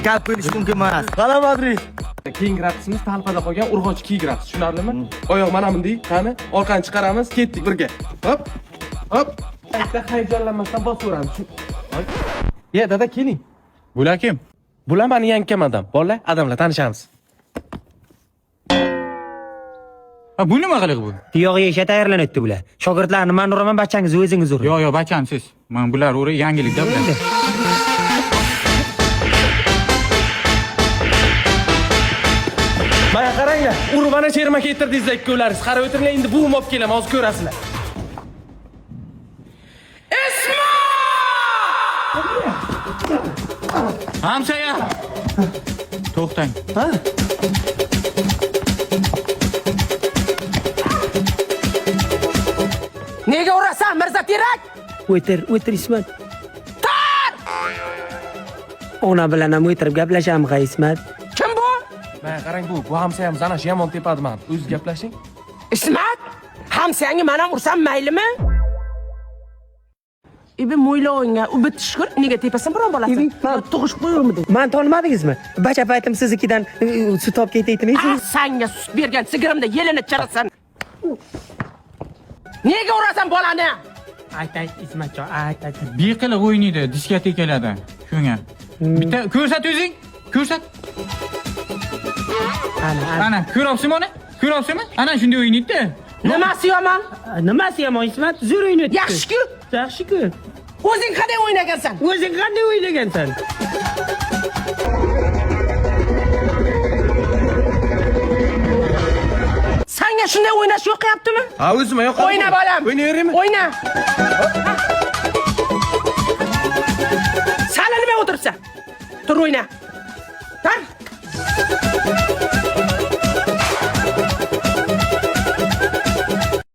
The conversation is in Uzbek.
Gap bo'lishi mumkin emas. Qala Madrid. Keyingi raqsimiz talpada qolgan urg'ochi kiyik raqsi. Tushunarlimi? Oyoq mana bunday, qani, orqani chiqaramiz, ketdik birga. Hop. Hop. Aytda hayajonlanmasdan bosaveramiz. Ye, dada keling. Bular kim? Bular mani yankam adam. Bolalar, adamlar tanishamiz. Ha, bu nima qiliq bu? Tuyog'i yeyishga tayyorlanayapti bular. Shogirdlarni men uraman, bachangizni o'zingiz uring. Yo, yo, bacham siz. Mana bular uri yangilikda bular. Mana qaranglar, urib ana sherma keltirdingizlar ikkovlaringiz. Qarab o'tiringlar, endi buvim olib kelaman, hozir ko'rasizlar. Hamsaya. To'xtang. Nega urasan, Mirza Terak? O'tir, o'tir Ismat. Ona bilan ham o'tirib gaplashamiz ha Ismat. Kim bu? Mana qarang bu, bu hamsayamiz ana shu yomon tepadi mani. O'zi gaplashing. Ismat? Hamsangni men ham ursam maylimi? Ibi mo'ylovingga u bitishgur nega tepasan biron bolasi? Tug'ish qo'yuvmidi? Man tonimadingizmi? Bacha paytim siznikidan sut olib ketaydim. Ah, sanga sut bergan sigirimda yelini chirasan. Nega urasan bolani? Ayt, ayt Ismatjon, ayt, ayt. Beqiliq o'ynaydi, diskotekalarda. Shunga. Bitta ko'rsat o'zing. Ko'rsat. Ana, ana. Ana, ko'ryapsizmi uni? Ko'ryapsizmi? Ana shunday o'ynaydi-da. Nimasi yomon? Nimasi yomon Ismat? Zo'r o'ynayapti. Yaxshi-ku. Yaxshi-ku. O'zing qanday o'ynagansan? O'zing qanday o'ynagansan? Sanga shunday o'ynash yoqyaptimi? Ha, o'zim yoqadi. O'yna bolam. O'ynayveraymi? O'yna. Sali nima o'tiribsan? Tur o'yna. Tur.